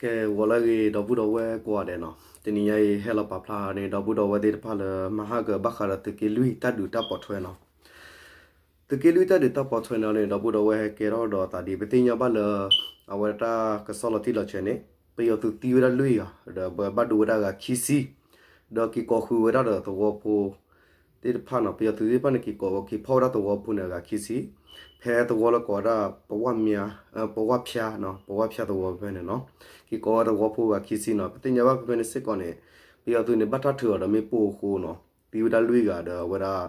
ကဲ ဂီၤလၢအဂ့ၤ ဒီပုၢ်ဒီဝဲၢ်ကိးဂၤဒဲးနီၤ, တနံၤညါအံၤ ဟဲလီၤပာ်ဖျါန့ၣ် ဒီပုၢ်ဒီဝဲၢ်သ့ၣ်တဖၣ်လၢမၤဟါကၢၤဘၣ်ဃးဒီးသုးက့လွံၢ်တၢ်ဒုးတၢ်ပိာ်ထွဲနီၤ. သုးက့လွံၢ်တၢ်ဒုးတၢ်ပိာ်ထွဲန့ၣ်န့ၣ် ဒီပုၢ်ဒီဝဲၢ်ဟဲကဲထီၣ်ဒီးအသးဒ် ပသ့ၣ်ညါဘၣ်လၢ အဝဲတၢ်ကစီၣ်လီၤတံၢ်လီၤဆဲးန့ၣ် ပယီၤသုးသံဝဲဒၣ်လွံၢ်ဂၤ ဒီးပဘၣ်ဒိဝဲဒၣ်ဂၤခံဆံ ဒီးက့ၤကိးဃုာ်ဝဲဒၣ်ဒီးသဝီဖိသ့ၣ်တဖၣ်နီၤ, ပယီၤသုးသ့ၣ်တဖၣ်န့ၣ် က့ၤကိးက့ၤဖီၣ်ဝဲဒၣ်သဝီဖိန့ၣ် အဂၤခံဆံ, ဖဲသဝီလၢကိးဝဲဒၣ် ပဝၣ်မၠါ ပဝၣ်ဖၠါနီၤ, ပဝၣ်ဖၠါသဝီဖဲန့ၣ်နီၤ, က့ၤကိးဝဲသဝီဖိဂၤခံဆံနီၤ. ပသ့ၣ်ညါဘၣ်ဖဲဖဲန့ၣ်စ့ၢ်ကီးန့ၣ် ပယီၤသုးန့ၣ် ဘၣ်တၢ်ထုးအီၤဒီးမ့ၣ်ပိၢ်အဃိနီၤ, သံဝဲဒၣ်လွံၢ်ဂၤဒီးအဝဲဒၣ်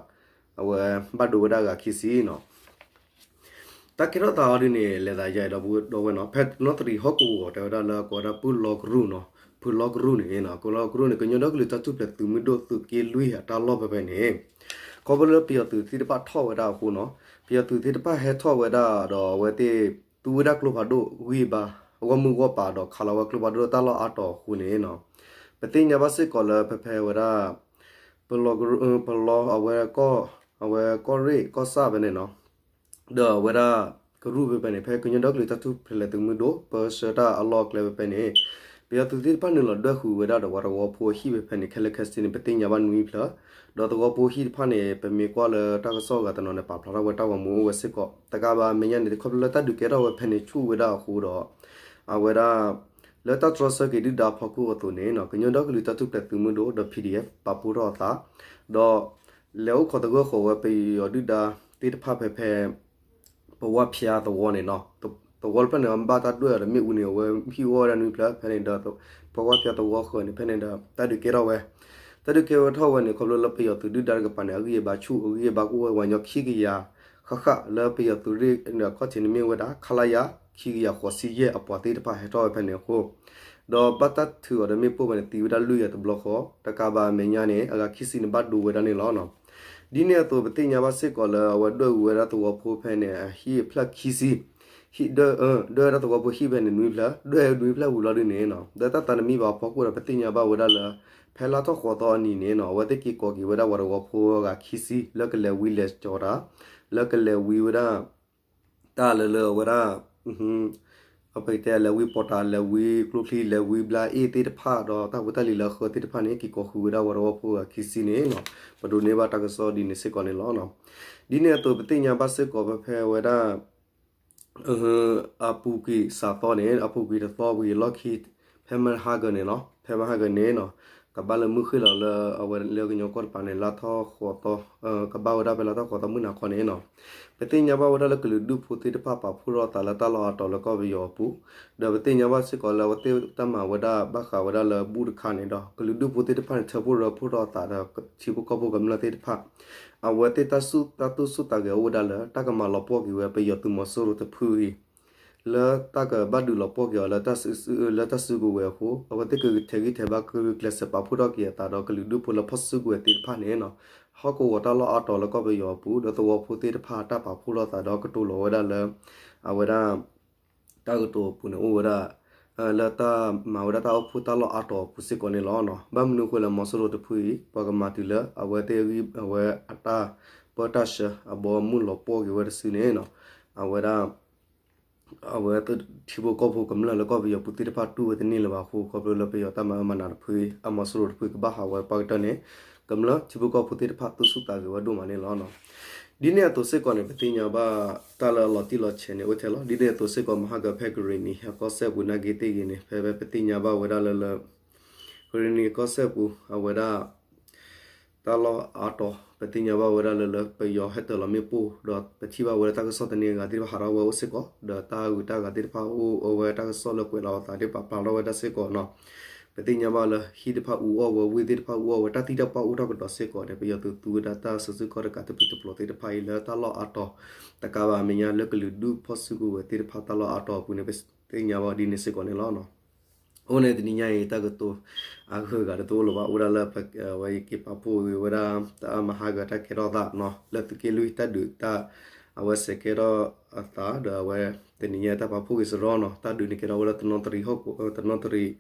အဝဲဘၣ်ဒိဝဲဒၣ်ဂၤခံဆံနီၤ. တၢ်ကဲထီၣ်သးအီၤဒ်န့ၣ် လဲၤသးယါအံၤ ဒီပုၢ်ဒီဝဲၢ်နီၤ, ဖဲတနီသရံၣ်ဟီၣ်ကဝီၤတဲဝဲဒၣ်လၢကိးဝဲဒၣ် ပၢၢ်လီကရူၢ်နီၤ, ပၢၢ်လီကရူၢ်န့ၣ်နီၤ, ပၢၢ်လီကရူၢ်န့ၣ် ကညီဒီကလုာ်တၢ်ထူၣ်ဖျဲးသုးမုၢ်ဒိၣ်သုးက့လွံၢ်အတၢ်လီၢ်ဖဲဖဲန့ၣ် ခီဖျိလၢပယီၤသုးသ့ၣ်တဖၣ်ထီၣ်ဝဲဒၣ်အဃိနီၤ, ပယီၤသုးသ့ၣ်တဖၣ်ဟဲထီၣ်ဝဲဒၣ်ဒီးအဝဲသ့ၣ် သူဝဲဒၣ်ကျိဖးဒိၣ်ဂံၢ်ဘါ ဂီၢ်မုၢ်ဂီၢ်ပၤဒီးခးလီၤဝဲကျိဖးဒိၣ်တၢ်လီၢ်အါတီၤအဃိန့ၣ်နီၤ, ပသ့ၣ်ညါဘၣ်စ့ၢ်ကီးလၢဖဲဖဲဝဲဒၣ် ပလီ ပလီ အဝဲကီၢ် အဝဲကီၢ်ရ့ၣ်ကီၢ်ဆၣ်ဖဲန့ၣ်နီၤ, ဒီးအဝဲဒၣ်ကရူၢ်ဖဲဖဲန့ၣ် ဖဲကညီဒီကလုာ်တၢ်ထူၣ်ဖျဲးသုးမုၢ်ဒိၣ် ပၢဆှၢတၢ်အလီၢ်အကျဲဖဲဖဲန့ၣ် ပယီၤသုးသ့ၣ်တဖၣ်နုာ်လီၤဒွဲၣ်ဃုာ်ဝဲဒၣ်ဒီးပှၤသဝီဖိအဟံၣ်ဖဲဖဲန့ၣ် ခဲလၢာ်ခဲဆ့န့ၣ် ပသ့ၣ်ညါဘၣ်နွံဖျၢၣ်, ဒီးသဝီဖိဟံၣ်တဖၣ်န့ၣ် ပမ့ၢ်ကွၢ်လၢတၢ်ကစီၣ်ဂၤတနီၤန့ၣ် ပာ်ဖျါထီၣ်ဝဲတၢ်ဂီၤမူအိၣ်ဝဲစ့ၢ်ကီး တကးဘၣ်အမဲာ်ညါန့ၣ် ခီဖျိလၢတၢ်ဒုးကဲထီၣ်ဝဲဖဲန့ၣ်ဆူၣ်ဝဲဒၣ်အဃိဒီး အဝဲဒၣ် လၢတၢ်တြီဆၢက့ၤဒုၣ်ဒါအဖီခိၣ်အသိးန့ၣ် ကညီဒီကလုာ်တၢ်ထူၣ်ဖျဲးသုးမုၢ်ဒိၣ်ဒီး PDF ပာ်ဖှိၣ်ထီၣ်အသး ဒီးလဲၤအိၣ်ခိးသဂၢၢ်ဃီၤဝဲပယီၤဒုၣ်ဒါသ့ၣ်တဖၣ်ဖဲဖဲ ပဝၣ်ဖၠါသဝီန့ၣ်နီၤ, သဝီတဖျၢၣ်န့ၣ် ဘၣ်တၢ်ဒွဲၣ်အီၤဒီးမ့ၣ်အူန့ၣ် အဝဲဟံၣ်အိၣ်ဝဲဒၣ်နွံဖျၢၣ်ဖဲန့ၣ်ဒီး ပဝၣ်ဖၠါသဝီဃၢၤန့ၣ် ဖဲန့ၣ်ဒီး တၢ်ဒုးကဲထီၣ်ဝဲ တၢ်ဒုးကဲထီၣ်ဝဲန့ၣ် ခီဖျိလၢပယီၤသုးဒုၣ်ဒါတကပၤန့ၣ် အဂံၢ်အဘါဆူၣ် အဂံၢ်အဘါကအိၣ်ဝဲပှၤကညီခံကယၤ ဃၣ်ဃၣ်လၢပယီၤသုးရ့ၣ်အခီၣ်ထံးန့ၣ်မ့ၢ်ဝဲဒၣ် ခလရ ခံကယၤဃိးဆံယဲၢ်အပှၤသ့ၣ်တဖၣ်ဟဲထီၣ်ဝဲဖဲန့ၣ်အဃိ ဒီးဘၣ်တၢ်ထုးအီၤဒီးမ့ၣ်ပိၢ်ဖဲန့ၣ် သံဝဲဒၣ်လွံၢ်ဂၤတဘျီဃီ တကးဘၣ်အမဲာ်ညါန့ၣ် အဂၤခံဆံန့ၣ်ဘၣ်ဒိဝဲဒၣ်န့ၣ်လီၤ. ဒ်န့ၣ်အသိး ပသ့ၣ်ညါဘၣ်စ့ၢ်ကီးလၢအဝဲဒွဲၣ်ဝဲဒၣ်သဝီဖိဖဲန့ၣ် အဟံၣ်အဖျၢၣ်ခံဆံ ဟံၣ်ဒွဲၣ် ဒွဲၣ်ဝဲဒၣ်သဝီဖိဟံၣ်ဖဲန့ၣ်နွံဖျၢၣ် ဒွဲၣ်နွံဖျၢၣ်ဝံၤလီၤဒ်န့ၣ်နီၤ လၢတၢ်သးတမံဘၣ်အဖီခိၣ်ဒီး ပသ့ၣ်ညါဘၣ်ဝဲဒၣ်လၢ ဖဲလါထီၣ်ဃိးသီအနံၤန့ၣ်နီၤ အဝဲသ့ၣ်က့ၤကိးက့ၤဝဲဒၣ်ပှၤသဝီဖိအဂၤခံဆံ လၢကလဲၤဝံလဲၤကၠီၤတၢ် လၢကလဲၤဝံဝဲဒၣ် တၢ်လၢလၢအဝဲဒၣ် ပကတဲလဲၤဝံပီၤတၢ် လဲၤဝံကျိချံ လဲၤဝံဘျါအ့ၣ်သ့ၣ်တဖၣ် ဒီးတၢ်ဖိတၢ်လံၤလၢအဃၢသ့ၣ်တဖၣ်န့ၣ် က့ၤကိးဃုာ်ဝဲဒၣ်ပှၤသဝီဖိအဂၤခံဆံန့ၣ်နီၤ ပဒိးန့ၢ်ဘၣ်တၢ်ကစီၣ်ဒ်န့ၣ်စ့ၢ်ကီးန့ၣ်လီၤ. ဒ်န့ၣ်အသိး ပသ့ၣ်ညါဘၣ်စ့ၢ်ကီးဖဲဖဲဝဲဒၣ် အပူၤကွံာ်စးသီန့ၣ် အပူၤကွံာ်တသီဝံၤအလီၢ်ခံ ဖဲမဟါကၢၤန့ၣ်နီၤ ဖဲမဟါကၢၤန့ၣ်နီၤ ကဘၣ်လၢမုၢ်ဃ့ၢ်လီၤလၢအဝဲလၢကညီကီၢ်တပၤန့ၣ် လါထီၣ်ဃိးသီ ကဘၣ်ဝဲဒၣ်ဖဲလါထီၣ်ဃိးသီမုၢ်နၤခီန့ၣ်နီၤ ပသ့ၣ်ညါဘၣ်ဝဲဒၣ်လၢကလုာ်ဒူၣ်ဖိသ့ၣ်တဖၣ်ပာ်ဖှိၣ်ထီၣ်အသးလၢတၢ်လီၢ်အါတီၤလၢကီၢ်ပယီၤအပူၤ ဒီးပသ့ၣ်ညါဘၣ်စ့ၢ်ကီးလၢအဝဲသ့ၣ်တၢ်မၤဝဲဒၣ်ဘၣ်ဃးဝဲဒၣ်လၢဘူၣ်တခါန့ၣ်ဒီး ကလုာ်ဒူၣ်ဖိသ့ၣ်တဖၣ်န့ၣ် ထၢဖှိၣ်ရၢဖှိၣ်ထီၣ်အသးဒီးထံဖိကီၢ်ဖိကမျၢၢ်သ့ၣ်တဖၣ် အဝဲသ့ၣ်တၢ်သူၣ်တၢ်သၣ်သူၣ်သးဂဲၤအိၣ်ဝဲဒၣ်လၢတၢ်ကမၤလီၤပှီၢ်က့ၤဝဲပယီၤသုးမီၤစိရိၤတဖုအံၤ လၢတၢ်ကဘၣ်ဒုးလီၤပှီၢ်က့ၤအီၤလၢတၢ်စုကဝဲၤအဃိ အဝဲသ့ၣ်ကဂုာ်ထဲးဂံၢ်ထဲးဘါကဂုာ်ကျဲးစၢးပာ်ဖှိၣ်ထီၣ်က့ၤအသးဒီး ကလုာ်ဒူၣ်ဖိလၢဖီၣ်စုကဝဲၤသ့ၣ်တဖၣ်န့ၣ်နီၤ ဟီၣ်ကဝီၤတၢ်လီၢ်အါတီၤလၢကီၢ်ပယီၤအပူၤ ဒီးသဝီဖိသ့ၣ်တဖၣ်တၢ်ပာ်ဖှိၣ်ထီၣ်သးဒီးကတိၤလီၤဝဲဒၣ်လၢ အဝဲဒၣ် တၢ်ကတိၤအပူၤန့ၣ်အိၣ်ဝဲဒၣ် လၢတၢ်မၤဝဲဒၣ်တၢ်အိၣ်ဖှိၣ်တၢ်လီၢ်အါတီၤအပူၤစ့ၢ်ကီးန့ၣ်လီၤ. ဘၣ်မနုၤအဃိလၢမီၤစိရိၤတဖုအံၤ ပှၤကမၤတုၤလၢအဝဲသ့ၣ်အဂံၢ်အဝဲအတၢ်ပၢတၢ်ဆှၢ အဘီအမုၢ်လီၤပှီၢ်က့ၤဝဲတစုန့ၣ်နီၤ အဝဲဒၣ် အဝဲထံဖိကီၢ်ဖိကမျၢၢ်လၢကီၢ်ပယီၤပူၤသ့ၣ်တဖၣ်တူၢ်ဝဲတန့ၢ်လၢၤဘၣ်အဃိ ခီဖျိလၢပယီၤတၢ်မၤအၢမၤနးတဖုအံၤ အမီၤစိရိၤတဖုကဘၣ်ဟးဝဲပှၤကတၢၢ်န့ၣ် ကမျၢၢ်ထံဖိကီၢ်ဖိသ့ၣ်တဖၣ်သူၣ်ဆူၣ်သးဂဲၤဝဲဒိၣ်မးန့ၣ်လီၤ. ဒ်န့ၣ်အသိးစ့ၢ်ကီးန့ၣ် ပသ့ၣ်ညါဘၣ်တၢ်လၢအလီၤတံၢ်လီၤဆဲးန့ၣ်အိၣ်ထဲလီၤ. ဒ်န့ၣ်အသိးစ့ၢ်ကီး မဟါကၢၤဖဲကရ့ၣ်နံၤ ဟဲကီၢ်စဲၣ်ပူၤနာ်က့သ့ၣ်ဂ့ၤန့ၣ် ဖဲဖဲပသ့ၣ်ညါဘၣ်ဝဲဒၣ်လၢလၢ ကရ့ၣ်နံၤကီၢ်စဲၣ်ပူၤ အဝဲဒၣ် တၢ်လီၢ်အါတီၤ ပသ့ၣ်ညါဘၣ်ဝဲဒၣ်လၢလၢ ပယီၤဟဲတၢၤလီၤမ့ၣ်ပိၢ် ဒီးပထံၣ်ဘၣ်ဝဲဒၣ်တၢ်ကစီၣ်သန့အဂၤသ့ၣ်တဖၣ်ဟးထီၣ်ဝဲအိၣ်စ့ၢ်ကီး ဒီးတၢ်ဂုၤတၢ်ဂၤသ့ၣ်တဖၣ်အိၣ်ဝဲတၢ်ကစီၣ်လၢကွဲးလီၤအသးသ့ၣ်တဖၣ်ပာ်ဖျါထီၣ်ဝဲဒၣ်စ့ၢ်ကီးနီၤ ပသ့ၣ်ညါဘၣ်လၢဟံၣ်တဖၣ်အူအီၣ်ဝဲ ဝ့ၢ်သ့ၣ်တဖၣ်အူအီၣ်ဝဲ တၢ်သံတၢ်ပှၢ်အိၣ်ထီၣ်ကဒီးစ့ၢ်ကီးန့ၣ် ပယီၤသုးသူဝဲဒၣ်တၢ်စုဆူၣ်ခီၣ်တကးတဖုတပျီၤသ့ၣ်တဖၣ်အံၤလၢတၢ်လီၢ်အါတီၤ တကးဘၣ်အမဲာ်ညါလၢကလုာ်ဒူၣ်ဖီၣ်စုကဝဲၤသ့ၣ်တဖၣ်တၢ်လီၢ်အါတီၤအပူၤန့ၣ် ပသ့ၣ်ညါဘၣ်ဒ်န့ၣ်စ့ၢ်ကီးန့ၣ်လီၤ. အဃိန့ၣ်တနံၤညါအံၤ တၢ်ကတိၤအဂုၤအဂၤတအိၣ်လၢၤဘၣ် အိၣ်ဒၣ်လၢ အဝဲယက့ၤပာ်ဖှိၣ်ဂ့ၤဝဲဒၣ် တၢ်မၤဟးဂီၤတၢ်ကဲထီၣ်သးနီၤ လၢသုးက့လွံၢ်တၢ်ဒုးတၢ် အဝဲစဲးကဲထီၣ်အသး ဒီးအဝဲတနံၤညါတၢ်ပာ်ဖှိၣ်ဂ့ၤစရီနီၤ တၢ်ဒုးန့ၣ်ကဲထီၣ်ဝဲလၢတနီသရံၣ် တနီသရံၣ်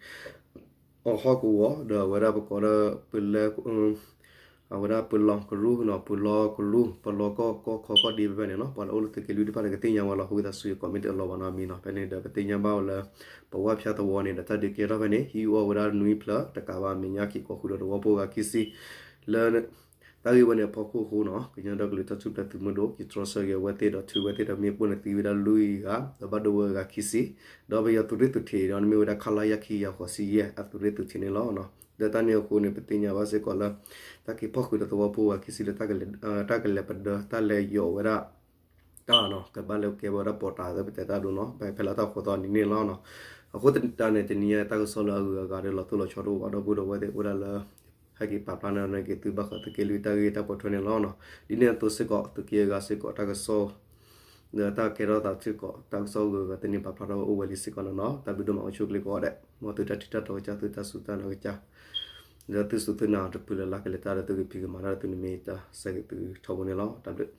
အဟီၣ်ကဝီၤ ဒီးအဝဲဒၣ်ပကိးဒီးပလဲ အဝဲဒၣ်ပလီၤကရူၢ်နီၤ ပလီၤကရူၢ် ပလီၤကီၢ်ကီၢ်ခီကီၢ်ဒ့ဖဲဖဲန့ၣ်နီၤ ပှၤလၢအအိၣ်လၢသုးက့လွံၢ်တဖၣ်န့ၣ် ကသ့ၣ်ညါဝဲလီၤ ဃိသးဆူယ comment အလီၤဘၣ်နီၤ မံၤနီၤ ဖဲန့ၣ်ဒီး ပသ့ၣ်ညါဘၣ်ဝဲလၢ ပဝၣ်ဖၠၣ်သဝီန့ၣ်ဒီး တၢ်ဒုးကဲထီၣ်ဖဲန့ၣ် ဟံးအီၣ်ဝဲဒၣ်နွံဖျၢၣ် တကးဘၣ် မဲာ်ညါခံကိးဃုာ်ဒီးသဝီဖိဂၤခံဆံ လၢ တၢ်ဂ့ၢ်ဝဲန့ၣ်အဖီခိၣ်အဃိနီၤ ကညီဒီကလုာ်တၢ်ထူၣ်ဖျဲးသုးမုၢ်ဒိၣ် ကတြီဆၢဂ့ၤအဝဲသ့ၣ်ဒီး ထုးဝဲသ့ၣ်ဒီးမ့ၣ်ပိၢ်န့ၣ်သံဝဲဒၣ်လွံၢ်ဂၤ ဒီးဘၣ်ဒိဝဲဂၤခံဆံ ဒီးပယီၤသုးရ့ၣ်သုးထံးဒီးန့ၣ်မ့ၢ်ဝဲဒၣ် ခလရ ခံကယၤဃိးဆံယဲၢ် အသုးရ့ၣ်သုးထံးန့ၣ်လီၤ. ဒီးတၢ်န့ၣ်အဃိန့ၣ် ပသ့ၣ်ညါဘၣ်စ့ၢ်ကီးလၢ တၢ်က့ၤဖီၣ်ဃုာ်ဒီးသဝီဖိဂၤခံဆံလၢ တၢ်ကလဲၤပဒၢ တၢ်လဲၤယိးဝဲဒၣ် တၢ်နီၤ ကဘၣ်လဲၤကဲဝဲဒၣ်ပီးတၢ်သ့ပတဲတၢ်ဒိနီၤ ပဖဲလၢတၢ်ဃိးသီနံၤန့ၣ်လီၤ. အဃိသတးန့ၣ် တနံၤညါတၢ်ကစီၣ်လၢအဂုၤအဂၤဒီးလီၤတိၢ်လီၤဆီတအိၣ်ဘၣ် ဒီပုၢ်ဒီဝဲၢ်သ့ၣ်အိၣ်ဒၣ်လၢ ဟဲက့ၤပာ်ဖျါန့ၢ်က့ၤသုဘၣ်ဃးသုးက့လွံၢ်တၢ်ဂ့ၢ်တၢ်ပိာ်ထွဲန့ၣ်လီၤ. ဒ်န့ၣ်အသိးစ့ၢ်ကီး သုးက့အဂၤစ့ၢ်ကီးတၢ်ကစီၣ် ဒီးတၢ်ကဲထီၣ်သးစ့ၢ်ကီး တၢ်ကစီၣ်ဂုၤအဂၤသ့ၣ်န့ၣ် ပာ်ဖျါထီၣ်ဝဲအိၣ်ဝဲလံစ့ၢ်ကီးန့ၣ်လီၤ. တၢ်ဘျုးဒိၣ်မး အိၣ်ဆူၣ်အိၣ်ချ့ကိးဂၤဒဲး မ်သုတၢ်ထံၣ်တၢ်တီကစၢ် သုတၢ်စူၢ်တၢ်နာ်ကစၢ် ဒီးသုစူၢ်သုနာ်တပူၤလၢ်လၢ်ကလဲၤတၢ်ဒီးသုကဖံးကမၤတၢ်ဒီးသုန့ၣ်မ့ၢ်တၢ်ဆၢဂ့ၤသုထီဘိန့ၣ်လီၤ. တၢ်ဘျုး